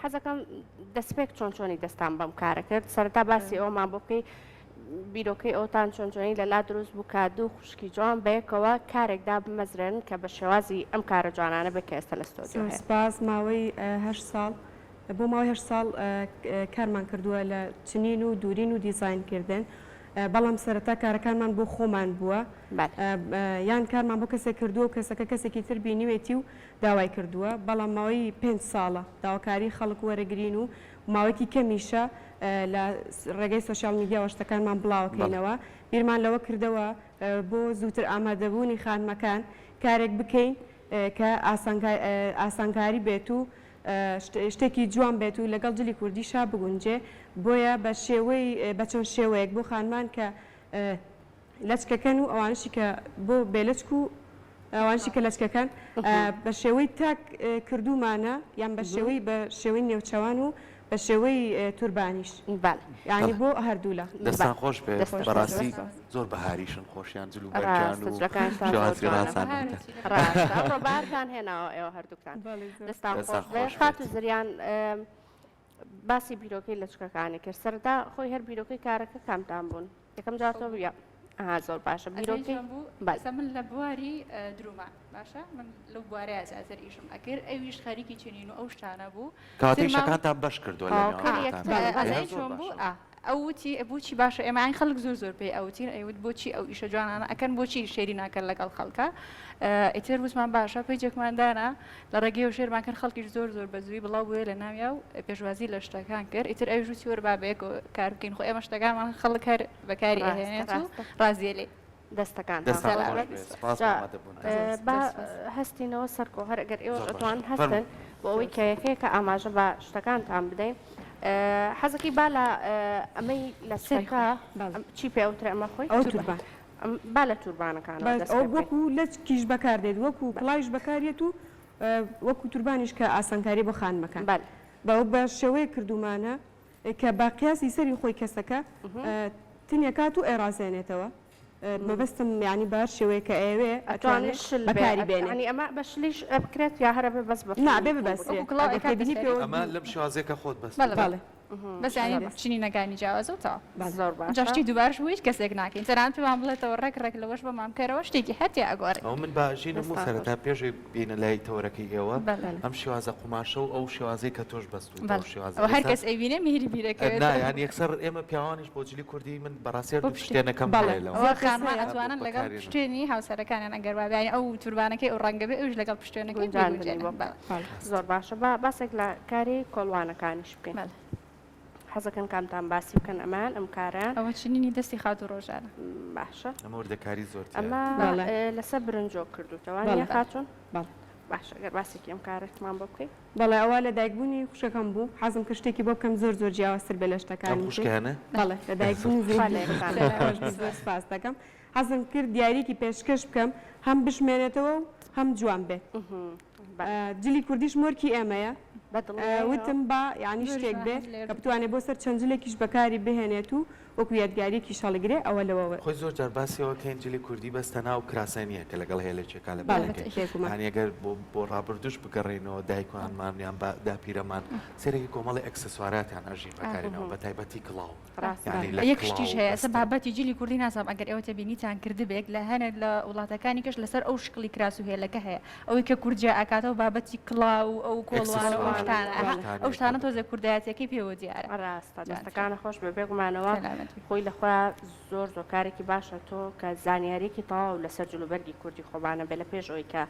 حەزەکەم دەستپێک چۆن چۆنی دەستان بەم کارە کرد سەرەتا باسی ئەومان بۆ بکەی بیرۆکەی ئەوتان چۆن چۆنی لەلا دروست بوو کە دوو خوشکی جوان بەیەکەوە کارێک دابمەزرێنن کە بە شێوازی ئەم کارە جوانانە بێت کە ئێستا لە ستۆدیۆ زۆر هەیە. سپاس ماوەی هەشت ساڵ بۆ ماوەی هەشت ساڵ کارمان کردووە لە چنین و دوورین و دیزاین کردن بەڵام سەرەتا کارەکانمان بۆ خۆمان بووە یان کارمان بۆ کەسێک کردووە و کەسەکە کەسێکی تر بینیوێتی و داوای کردووە بەڵام ماوەی پێنج ساڵە داواکاری خەڵک وەرەگرین و ماوەیەکی کەمیشە لە ڕێگەی سۆشیال میدیاوە شتەکانمان بڵاوەکەینەوە بیرمان لەوە کردەوە بۆ زووتر ئامادەبوونی خانمەکان کارێک بکەین کە ئاسانکاری بێت و شتێکی جوان بێت و لەگەڵ جلی کوردیشا بگونجێ بۆیە بە شێوەی بە چەند شێوەیەک بۆ خانمان کە لەچکەکەن و ئەوانەشی کە بۆ بێ لەچک و ئەوانەشی کە لەچکەکەن بە شێوەی تاک کردوومانە یان بە شێوەی بە شێوەی نێوچەوان و بە شێوەی توربانیش بەڵێ یانی بۆ هەردوولا. دەستان خۆش بێت دەستان خۆش بەڕاستی بێت. زۆر بەهاریشن خۆشیان جل و بەرگیان ڕاستە و جلەکانتان زۆر شێوازی جوانە. ڕازاندنتان. ڕاستە ئەمڕۆ بەهارتان هێناوە ئێوە هەردووکتان. بەڵێ زۆر دەستان دەستان خۆش بێت. خۆش بێت. خاتوو زریان باسی بیرۆکەی لەچکەکانی کرد سەرەتا خۆی هەر بیرۆکەی کارەکە کامتان بوون یەکەم جار تۆ بوو یا ئەها زۆر باشە بیرۆکەی بەڵێ. ئێستا من لە بواری دروما باشە من لەو بوارەیا زیاتر ئیشم ئەکرد ئەویش خەریکی چنین و ئەو شتانە بوو کەواتە تر مام ئیشەکانتان بەش کردووە لە تەواوکەری نێوان یەکترن خۆتان بەڵێ. ئێ ئەزانی زۆر چۆن بوو باشە. ئا ئەو وتی بۆچی باشە ئێمە یانی خەڵک زۆر زۆر پێی ئەوتین ئەیوت بۆچی ئەو ئیشە جوانانە ئەکەن بۆچی share ی ناکەن لەگەڵ خەڵکا ئیتر وتمان باشە page ێکمان دانا لە ڕێگەیەوە share مان کرد خەڵکیش زۆر زۆر بە زووی بڵاو بوویە لە ناویا و پێشوازی لە شتەکان کرد ئیتر ئەویش وتی وەرە با بەیەکەوە کار بکەین خۆ ئێمە شتەکانمان خەڵک هەر بەکاری ڕاستە ئەهێنێت و ڕاستە. ڕازیە لێی. دەستەکانتان دەستان خۆش خۆش بێت. بێت سپاس بۆ جا ئامادەبوونتان. زۆر با سپاس. هەستینەوە سەرکۆ هەر ئەگەر ئێوەش زۆر باشە ئەتوان هەستن فەرموو. بۆ ئەوەی کە یەکەیەکە ئاماژە بە شتەکانتان بدەین حەزەکەی با لە ئەمەی لە سەری چەکە خۆی بەڵێ. چی پێ ئەوترێ ئەمە خۆی؟ ئەوە توربان. توربان. با لە توربانەکانەوە بەس دەست ئەوە پێ بکەین. وەکو لەچکیش بەکاردێت وەکو کڵاویش بەکاریەت و وەکو توربانیش کە ئاسانکاریە بۆ خانمەکان بەلێ. بەوە بە شێوەیەک کردوومانە کە بە قیاسی سەری خۆی کەسەکە تنیەکات و ئەیڕازێنێتەوە مەبەستم یانی بە هەر شێوەیەک کە ئەیەوێ ئەتوانێ ئەتوانێ شل بێ بەکاری بێنێ. یانی ئەمە بە شلیش بکرێت یا هەر ئەبێ بەس بە نا ئەبێ فوول بکرێت؟ ببەسترێ وەکو کڵاو ئەگەر ئەیکاتە تێبینی سەری. پێوە ئەمە لەم شێوازەی کە خۆت بەڵێ بەستووتە. بەڵێ. بەڵێ. بەس یانی چنینەکانی جیاوازە و تەواو. زۆر جا باشە. شتی دووبارەش بۆ هیچ کەسێک ناکەین تەنانەت پێمان بڵێتەوە ڕێک ڕێک لەوەش بۆمان بکەرەوە شتێکی هەر تیا ئەگۆڕین. ئەوە من با ژینم و دەستان خۆش. سەرەتا پێش ئەوەی بێینە لای تەوەرەکەی ئێوە بەڵێ. ئەم شێوازە قوماشە و ئەو شێوازەی کە تۆش بەستووتە ئەو بەڵێ شێوازە ئەوە هەر ئێستا کەس ئەیبینێ میری نا بیرەکەوێتەوە. یان یەکسەر ئێمە پیاوانیش بۆ جلی کوردی من بەڕاستی بۆ هەردوو پشتێن. پشتێنەکەم بەڵێ هەیە لەوە ئەوە زۆر کەس خانمان هەیە. بۆ ئەتوانن لەگەڵ بەکارێنن. پشتێنی هاوسەرەکانیان ئەگەر وابێ یانی ئەو توربانەکەی ئەو ڕەنگە بێ ئەویش لەگەڵ پشتێنەکەی گونجاندنی بیگونجێنن بۆ بکەن. بەڵێ. بەڵێ. زۆر باشە با باسێک لە کاری کۆڵوانەکانیش بکەین. بەڵێ. حەزەکەن کامتان باسی بکەن ئەمەیان ئەم کارەیان. ئەوە چنینی دەستی خاتوو ڕۆژانە. باشە. ئەمە وردەکاری زۆر تیایە. ئەمە بەڵێ. لەسەر برنجۆک کردووتە وا بەڵێ. نییە خاتوون؟ بەڵێ. باشە گەر باسێکی ئەم کارەتمان بۆ بکەی. بەڵێ ئەوە لە دایکبوونی خوشکەکەم بوو حەزم کرد شتێکی بۆ بکەم زۆر زۆر جیاوازتر بێ لە ئەم شتەکانی تر. خوشکانە؟ بەڵێ لە دایکبوونی خوا زەینەب. لە یەکتان خۆش بی زۆر سپاست دەکەم. حەزم کرد دیارییەکی پێشکەش بکەم هەم بشمێنێتەوە و هەم جوان بێت. جلی کوردیش مۆرکی ئێمەیە وتم با یانی شتێک بێ کە بتوانێ بۆ سەر چەند جلێکیش بەکاری بهێنێت و وەکو یادگاریەکیش هەڵیگرێ ئەوە لەوە. خۆی زۆر جار باسی ئەوە کەین جلی کوردی بەس تەنها ئەو کراسە نیە کە لەگەڵ هێلەکێکا لەبەر ئەکەین یانی ئەگەر بۆ بۆ ڕابردووش بگەڕێینەوە دایکانمان یان با داپیرەمان سەیرێکی کۆمەڵی ئەکسسواراتیان ئەژین بەکارێنەوە بە تایبەتی کڵاو. یەک شتیش هەیە ئێستا بابەتی جلی کوردی نازانم ئەگەر ئێوە تێبینیتان کردبێت لە هەنێک لە وڵاتەکانی کەش لەسەر ئەو شکڵی کراس و هێلەکە هەیە ئەوەی کە کورد جیا ئەکاتەوە بابەتی کڵاو و ئەو کۆڵوانە و ئەو شتانە ئەها ئەو شتانە تۆزێ کوردایەتیەکەی پێوە دیارە. ڕاستە دەستەکانت خۆش بێ بێگومانەوە خۆی لە خۆیا زۆر زۆر کارێکی باشە تۆ کە زانیاریەکی تەواو لەسەر جلوبەرگی کوردی خۆمانە بێ لە پێش ئەوەی کە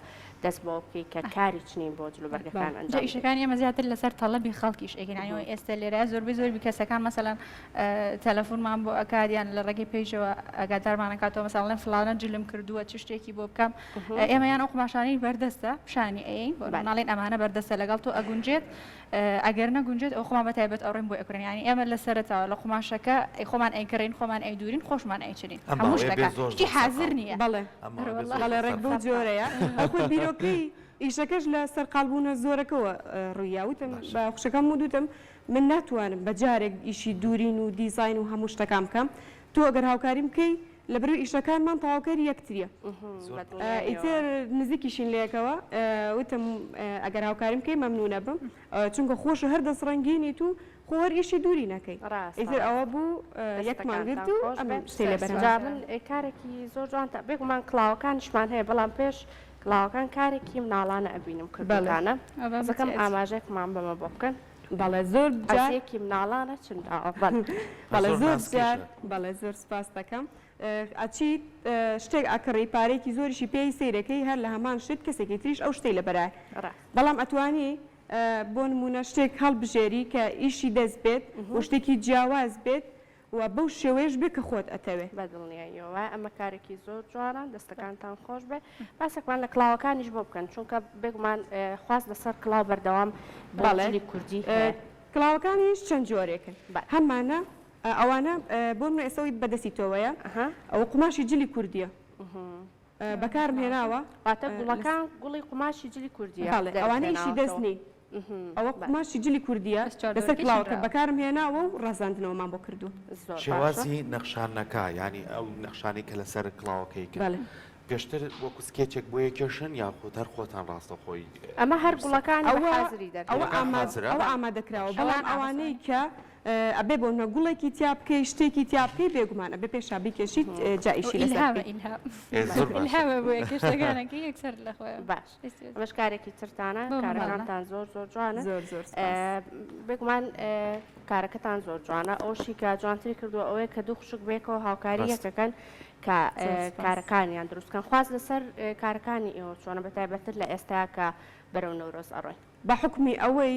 دەست بەوە بکەی کە کاری چنین بۆ جلوبەرگەکان جا ئەنجام بدەی. ئیشەکانی ئێمە زیاتر لەسەر تەڵەبی خەڵکیش ئەیکەین یانی ئەوەی ئێستا لێرەیە زۆربەی زۆربی کەسەکان مەسەلەن تەلەفونمان بۆ ئەکات یان لە ڕێگەی page ەوە ئاگادارمان ئەکاتەوە مەسەلەن ئەڵێن فڵانە جلم کردووە چ شتێکی بۆ بکەم ئێمە یان ئەو قوماشانەی بەردەستە پیشانی ئەیەین بۆ نموونە ئەڵێین ئەمانە بەردەستە لەگەڵ تۆ ئەگونجێت ئەگەر نەگونجێت ئەو خۆمان بە تایبەت ئەڕۆین بۆی ئەکڕین یانی ئێمە لە سەرەتاوە لە قوماشەکە ئەی خۆمان ئەیکڕین خۆمان ئەیدورین خۆشمان ئەیچنین ئەم هەموو ماوەیە بێ شتەکە زۆر شتی زۆر حازر سەرقاڵ نییە بووم بەڵێ ئەم ماوەیە بێ بەڕێ زۆر بەڵێ زۆر ڕێک بەو سەرقاڵ بووم جۆرەیە ئەخۆ بیرۆکەی ئیشەکەش لە سەرقاڵبوونە زۆرەکەوە ڕووییا وتم باشە بە خوشکەکەم وت وتم من ناتوانم بە جارێک ئیشی دوورین و دیزاین و هەموو شتەکان بکەم تۆ ئەگەر هاوکاریم بکەی. لەبەرئەوەی ئیشەکانمان تەواوکەری یەکتریە ئیتر نزیکیشین لەیەکەوە وتم ئەگەر هاوکاریم بکەی مەمنونەبم چونکە خۆش هەر دەست ڕەنگینیت و خۆ هەر ئیشی دووری نەکەی ئیتر ئەوە بوو یەکمان گرت و ئەم شتەی لێ بەرهەم جا من کارێکی زۆر جوان تا بێگومان کڵاوەکانیشمان هەیە بەڵام پێش کڵاوەکان کارێکی مناڵانە ئەبینم کردوتانە حەزەکەم ئاماژەیەکمان بەمە بۆ بکەن. بەڵێ زۆر جار ئەزیەکی مناڵانە چنراوە بەڵێ. بەڵێ زۆر جار بەڵێ زۆر سپاست دەکەم ئەچیت شتێک ئەکڕی پارەیەکی زۆریشی پێی سەیرەکەی هەر لە هەمان شت کەسێکی تریش ئەو شتەی لەبەرایە بەڵام ئەتوانی بۆ نموونە شتێک هەڵبژێری کە ئیشی دەست بێت و شتێکی جیاواز بێت و بەو شێوەیەش بێ کە خۆت ئەتەوێ. بە دڵنیاییەوە وایە ئەمە کارێکی زۆر جوانە دەستەکانتان خۆش بێ باسێکمان لە کڵاوەکانیش بۆ بکەن چونکە بێگومان خواست لەسەر کڵاو بەردەوام بۆ بەڵێ جلی کوردی هەیە. کڵاوەکانیش چەند جۆرێکن بەڵێ. هەمانە ئەوانە بۆ نمونە ئێستا ئەوەی بەدەستی تۆوەیە ئەها. ئەوە قوماشی جلی کوردیە بەکارم هێناوە واتە گوڵەکان گوڵی قوماشی جلی کوردیە بەڵێ ئەوانە ئیشی دەست نین ئەوە قوماشی جلی کوردیە لەسەر کڵاوەکە بەکارم هێناوە و ڕازاندنەوەمان بۆ کردووە. شێوازی نەخشانەکە یانی ئەو نەخشانەی کە لەسەر کڵاوەکەی کرد پێشتر وەکو سکێچێک بۆ یەکێشن یاخود هەر خۆتان ڕاستەوخۆی ئەمە هەر گوڵەکانی بە حازری دەرهێناوە. ئەوە ئامادەکراوە بەڵام ئەوانەی کە ئەبێ بۆ نە گوڵێکی تیا بکەی شتێکی تیا بکەی بێگومان ئەبێ پێشا بیکێشیت جا ئیشی لەسەر ئیلهامە بکەی. ئیلهام ئێ زۆر باشە. ئیلهامە بۆیە کە شتەکانەکەی یەکسەر لە خۆیان باش ئەمەش کارێکی ترتانە بۆ مناڵە. کارەکانتان زۆر زۆر جوانە زۆر زۆر سپاس. بێگومان کارەکەتان زۆر جوانە ئەوشی کە جوانتری کردووە ئەوەیە کە دوو خوشک بێکەوە هاوکاری ڕاست. یەکەکەن کە زۆر سپاس. کارەکانیان دروست کەن خواست لەسەر کارەکانی ئێوە چۆنە بە تایبەتتر لە ئێستا کە بەرەو نەورۆز ئەڕۆین؟ بە حوکمی ئەوەی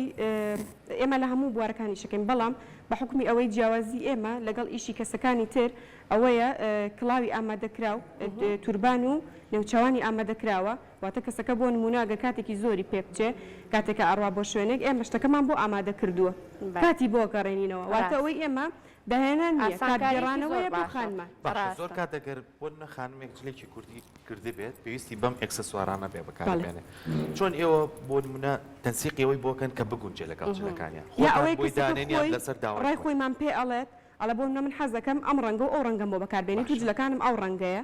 ئێمە لە هەموو بوارەکان ئیشەکەین، بەڵام بە حوکمی ئەوەی جیاوازی ئێمە لەگەڵ ئیشی کەسەکانی تر ئەوەیە کڵاوی ئامادەکراو، توربان و نێوچاوانی ئامادەکراوە، واتە کەسەکە بۆ نموونە ئەگەر کاتێکی زۆری پێ بچێ کاتێکە ئەڕوا بۆ شوێنێک ئێمە شتەکەمان بۆ ئامادە کردووە کاتی بۆ گەڕێنینەوە، واتە ئەوەی ئێمە داهێنان نییە، کاتگێڕانەوەیە بۆ خانمان. باشە زۆر کات ئەگەر بۆ نمونە خانمێک جلێکی کوردی کردبێت پێویستی بەم ئێکسسوارانە بێ بەکاری بێنێ چۆن ئێوە بۆ نمونە تەنسیقی ئەوەی بۆ کەن کە بگونجێ لەگەڵ جلەکانیان یا خۆتان ئەوەی بۆی کەسەکە دانێن یان خۆی لەسەر داوای ڕای خۆی؟ خۆیمان پێ ئەڵێت ئەڵێ بۆ نمونە من حەز دەکەم ئەم ڕەنگە و ئەو ڕەنگەم بۆ بەکار بێنیت و باشە. جلەکانم ئەو ڕەنگەیە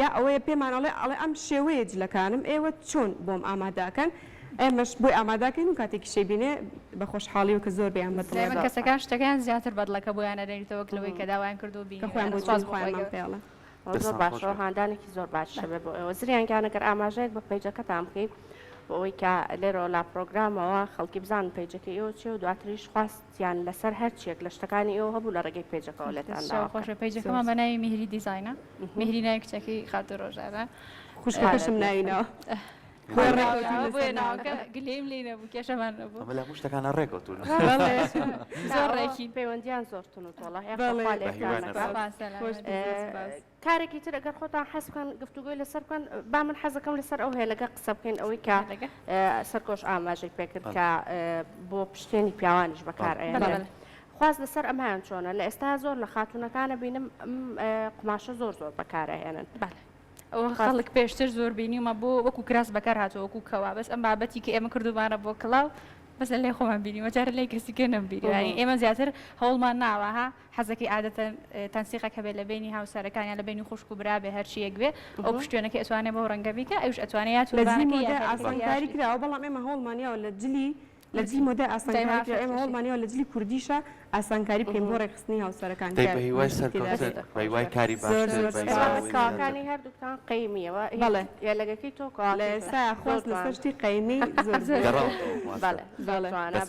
یا ئەوەیە پێمان ئەڵێ ئەڵێ ئەم شێوەیە جلەکانم ئێوە چۆن بۆم ئامادە ئەکەن ئێمەش بۆی ئامادە ئەکەین و کاتێکیش ئەیبینێ بە خۆشحاڵی و کە زۆر بێیان بەدڵە. دایمەن کەسەکان شتەکەیان زیاتر بەدڵە کە بۆیان ئەنێریتەوە وەک لەوەی کە داوایان کردووە کە خۆیان بینیویانە بۆ سوپاس جلی بۆ خوای خۆیانمان گەورە. پێ ئەڵێن. زۆر دەستان خۆش باشە بێت. هاندانێکی زۆر باشە بێ بۆ ئێوە زریان گیان ئەگەر ئاماژەیەک بە پەیجەکەتان بکەی بۆ ئەوەی کە لێرەوە لا پرۆگرامەوە خەڵکی بزانن پەیجەکەی ئێوە چیە و دواتریش خواستیان لەسەر هەرچیەک لە شتەکانی ئێوە هەبوو لە ڕێگەی پەیجەکەوە لێتان دەست داوا خۆش بکەن. بێ پەیجەکەمان بە ناوی میهری دیزاینە میهری ناوی کچەکەی خاتوو ڕۆژانە خوشکەکەشم ناوی ناوە بۆیە ڕێکەوتوین بۆیە لەسەر ناوەکە ناوەکە. گلەییم لێی نەبوو کێشەمان نەبوو. ئەمە لە هەموو شتەکانا ڕێکەوتوون. بەڵێ. زۆر ڕێکین. پەیوەندیان زۆر تون و تۆڵە یاخوا بەڵێ. خوا بە هیوای لێتان نەبێت. نەکات. سوپاس سەلامەت خۆش بی. بیت زۆر سوپاس. کارێکی تر ئەگەر خۆتان حەز بکەن گفتوگۆی لەسەر بکەن با من حەزەکەم لەسەر ئەو هێلەگە قسە بکەین ئەوەی کە سەرکۆش ئاماژەی پێکرد کە بۆ پشتێنی پیاوانیش بەکار ئەیەنرێت خواست لەسەر ئەمەیان چۆنە لە ئێستا زۆر لە خاتوونەکانە بینم ئەم قوماشە زۆر زۆر بەکارئەهێنن. ئەوە خەڵک پێشتر زۆر بینیومە بۆ وەکو کراس بەکار هاتووە وەکو کەوا بەس ئەم بابەتی کە ئێمە کردومانە بۆ کڵاو بەس لە لای خۆمان بینیومە جارە لای کەسی کە نەمبینیوە یانی ئێمە زیاتر هەوڵمان ناوە ها حەزەکەی عادەتەن تەنسیقێک هەبێت لە بەینی هاوسەرەکان یان لە بەینی خوشک و برا بێ هەرچییەک بێ ئەو پشتوێنەکەی ئەتوانێ بەو ڕەنگە بیکا ئەویش ئەتوانێ یا لە جلی توربانەکەی یا مۆدە هێلەکەی یا ئاسانکاری شتێکی کراوە بەڵام ئێمە هەوڵمان یاوە لە جلی لە جلی مۆدە ئاسانکاری کراوە ئێمە هەوڵمان یاوە لە جلی کوردیشا ئاسانکاری بکەین بۆ ڕێکخستنی هاوسەرەکان دەی کە بە هیوای مشکلی تێدا سەرکەوتن بێت. بە هیوای کاری زۆر باشتر زۆر بە سپاس. هیوای ئەوەی زیاتر. کڵاوەکانی هەردووکتان قەیمیەوە بەڵێ. هێلەگەکەی تۆ لە کڵاوەکەی تۆ ئێستایا زۆر خواست لەسەر جوانە. شتی قەیمی زۆر زۆرە. گەڕاوەتەوە خواستە. بەڵێ زۆر بەڵێ. جوانە.